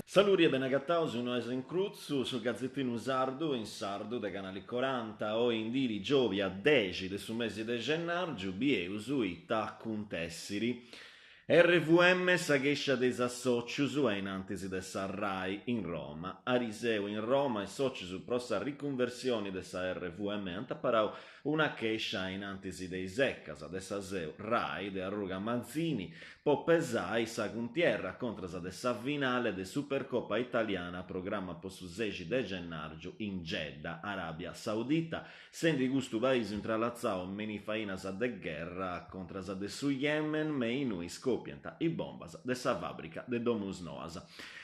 Saludi e benagataus in Noas in Crutzu, su gazetinu sardu in sardu de Canali Coranta. Oi in diri giòbia dexi de su mesi de gennàrgiu bieus ita acuntèssiri. RVM sa chèscia de is assòcius a in antis de sa Rai in Roma. Ariseu in Roma is sòcius pro sa ricunversioni de sa RVM ant aparau una chèscia a in antis de is ecas de sa seu Rai de arruga Mazzini po pesai sa cuntierra contras de sa finale de Supercopa Italiana programma po su sexi de gennàrgiu in Gedda, Aràbia Saudita, Sendi custu paisu intralatzau me in is fainas de gherra contras de su Yemen me inui scòpiant is bombas de sa fàbrica de Domusnoas.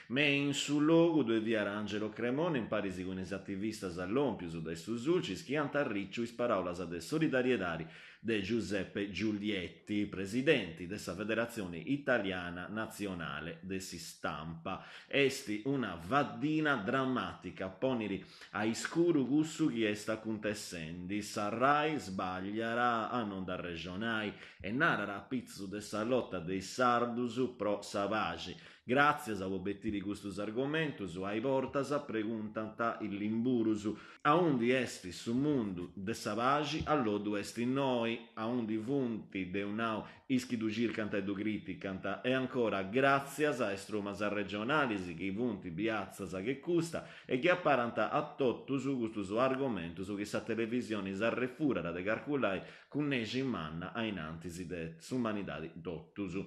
Me in su logu ddoi fiat Angelo Cremona in paris cun is ativistas lòmpius dae su Sulcis chi ant arriciu is paràulas de solidariedadi de Giuseppe Giulietti, presidenti de sa Federatzioni Italiana Natzionale de s'Istampa. Est una faddina dramàtica pòniri a iscuru cussu chi est acuntessendi, sa Rai sbagliat a non nd'arrexonai e narat a pitzus de sa lota de is sardus pro sa paxi. Gràtzias po betiri custus argomentus, a is bortas preguntant is limburus, Aundi est su mundu de sa paxi alloddu est innoi, aundi funt, deu nau, is chi ddu circant e ddu criticant, e ancora gràtzias a is trumas arregionalis chi funt biatzas che custa e chi aparant a totus custus argomentus chi sa televisioni s'arrefurat de carculai cun nexi manna a in antis de s'umanidadi totus.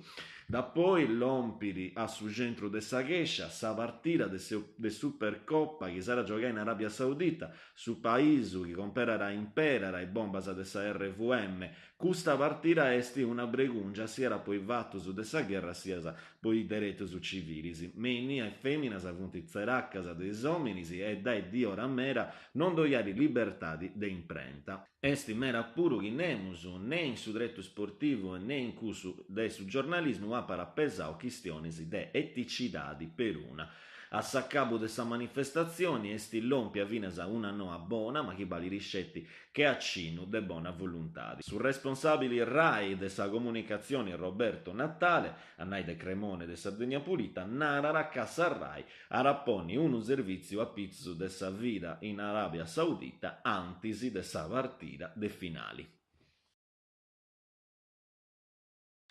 Dapoi lompit a su centru de sa chèscia sa partida de Supercoppa chi s'at a giogai in Arabia Saudita, su paisu chi comperat e imperat is bombas de sa RVM. Custa partida est una bregùngia siat po is fatus de sa gherra siat po is deretus civilis. Me innia is fèminas funt tzeracas de is òminis e dae diora meda non ddoi at libertadi de imprenta. Est mera puru chi nemus, ne in su tretu sportivu e ne in cussu de su giornalismu apat pesau chistionis de eticidadi peruna. A s'acabu de sa manifestatzioni est lòmpia finas una noa bona ma chi balit sceti che acinnu de bona voluntadi. Su responsàbili Rai de sa comunicatzioni Roberto Natale, a nai de Cremona e de Sardegna Pulita, narat ca sa Rai At a ponni unu servìtziu a pitzus de sa vida in Aràbia Saudita antis de sa partida de finali.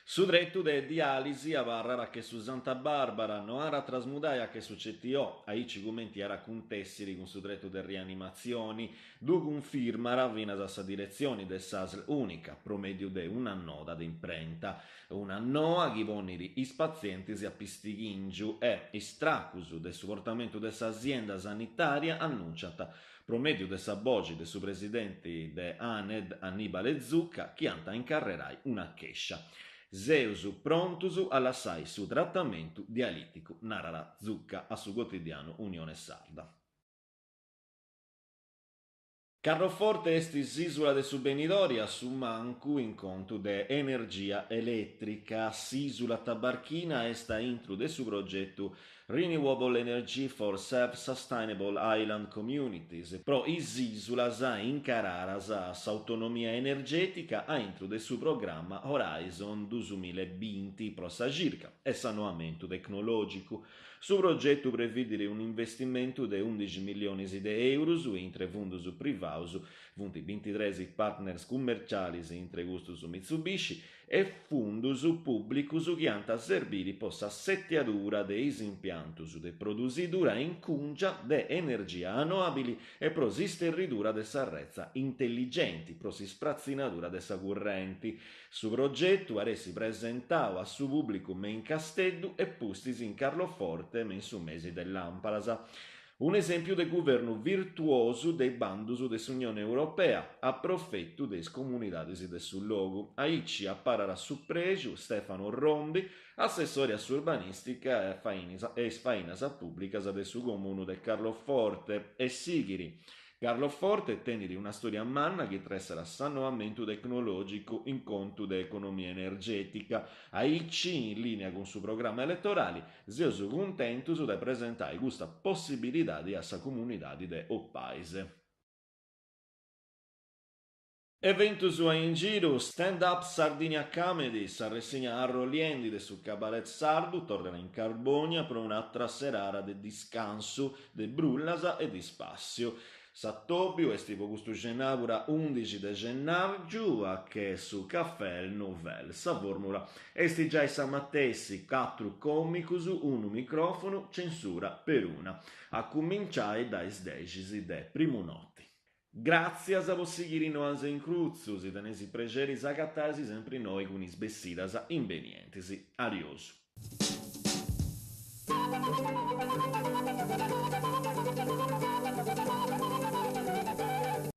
Su tretu de diàlisi abarrat a che su Santa Barbara, no at a trasmudai a che su CTO, aici cumenti at a acuntèssiri cun su tretu de rianimatzioni. Ddu cunfirmat finas sa diretzioni de s'Asl Ùnica pro mèdiu de una noda de imprenta. Una noa chi ponit is patzientis a pistighìngiu e, istracus de su portamentu de sa sienda sanitària, annunciant, pro mèdiu de sa boxi de su presidenti de Aned, Annibale Zucca, chi ant a incarrerai una chèscia. Seus prontus a lassai su tratamentu dialìticu, narat Zucca a su cuotidianu Unione Sarda. Carloforte est s'ìsula de su benidori a su mancu in contu de energia elètrica. S'ìsula tabarchina est a intru de su progetu Renewable Energy for Self-Sustainable Island Communities pro is ìsulas incararas a s'autonomia energètica a intru de su programma Horizon dusumilla e binti pro sa circa e s'annoamentu tecnològicu. Su progetu previdit un'investimentu de undixi millionis de eurus intre fundus privaus, funt bintitres is partners cummercialis intre custus Mitsubishi, e fundus pùblicus chi ant a serbiri po s'assetiadura de is impiantus de produsidura e incùngia de energia annoàbili e pro s'isterridura de sa retza intelligenti pro s'ispratzinadura de sa currenti. Su progetu at essi presentau a su pùblicu me in Casteddu e pustis in Carloforte me in su mesi de làmpadas. Un'esèmpiu de guvernu virtuosu de is bandus de s'Unione Europea a profetu de is comunidadis de su logu. Aici aparat su prexu Stefano Rombi, assessori a s'urbanìstica e is fainas pùblicas de su Comunu de Carloforte e sighit Carloforte tenit una stòria manna chi tressat s'annoamentu tecnològicu in contu de economia energètica. Aici, in lìnia cun su programma eletorali, seus cuntentus de presentai custa possibilidadi a sa comunidadi de 'O Paise. Eventus a in giru, Stand Up Sardinia Comedy, s'arressigna Arrolliendi de su cabaret sardu torrat in Carbònia pro un'atra serada de discansu, de brullas e de ispàssiu. S'atòbiu est po custu cenàbura undixi de gennàrgiu a che su Cafè Nouvel. Sa fòrmula est giai sa matessi, catru còmicus, unu micròfonu, censura peruna. A cuminciai dae is dexis de primu noti. Gràtzias po sighiri Noas in Crutzu, si teneis prexeri s'agatais sempri innoi cun is bessidas imbenientis. Ariosu.